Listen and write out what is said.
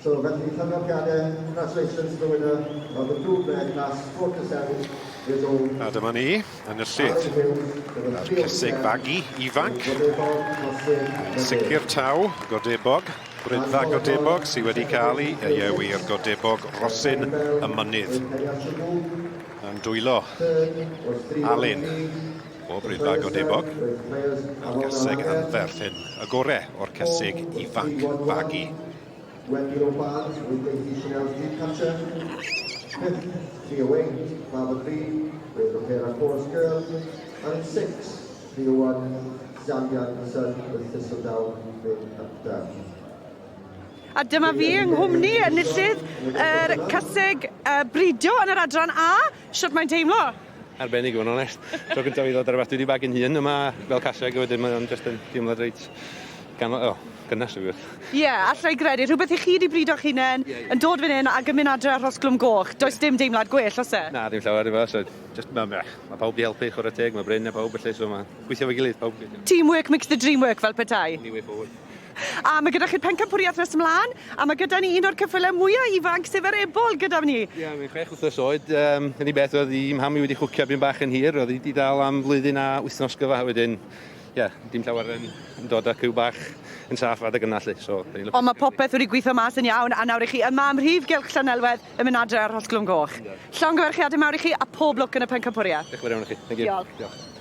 So felly llongyfarchiadau, congratulations to the winner of the Blue Bear class 4 to 7 years old. A dyma ni, enillydd. A'r cesig fagu ifanc. Yn sicr taw, Godebog, Brydfa Godebog sydd wedi cael ei ei wir Godebog Rhosyn y Mynydd. Yn dwylo Alun o Brydfa Godebog. A'r gaseg anferth hyn, y gore o'r cesig ifanc fagu. Wendy Robards with Daisy Chanel's Dreamcatcher. Fifth, 308, Clara Green with Repera Chorus Girl. And in sixth, 301, Xavier Anderson with Thistledown Mid Up Down. A dyma fi yng nghwmni enillydd yr caseg bridio yn yr adran A. Shwt mae'n teimlo? Arbennig i fod yn onest. Tro gyntaf i ddod ar y fath, dwi wedi bagu'n hun yma fel caseg a wedyn mae o'n just yn deimlad reit gan, oh, gynnes i wir. Ie, yeah, allai gredu. Rhywbeth i chi wedi brido'ch hunain, yeah, yeah. yn dod fan hyn ac yn mynd adre ar Rhosglwm Goch. Does dim deimlad gwell, oes e? Na, ddim llawer efo, so just, mae ma, ma pawb di helpu, chwarae teg, mae Bryn a pawb felly, so mae gweithio efo'i gilydd, pawb. Teamwork makes the dream work fel petai. Only way forward. A mae gyda chi'r pencampwriaeth nes ymlaen, a mae gyda ni un o'r ceffylau mwyaf ifanc sef yr ebol gyda ni. Ie, yeah, mae'n 6 wythnos oed. Um, unig beth oedd i mham i wedi chwcio byn bach yn hir, oedd hi wedi dal am flwyddyn a wythnos gyfa wedyn. Ie, yeah, dim llawer yn, yn dod â cyw bach yn saff adeg yna 'lly. So, Ond mae popeth wedi gweithio mas yn iawn, a nawr i chi yma ym mhrif gylch Llanelwedd yn mynd adre ar Rhosglwm Goch. Llongyfarchiadau mawr i chi a pob lwc yn y pencampwriaeth. Diolch yn fawr iawn i chi. Thank you. Diolch. Diolch.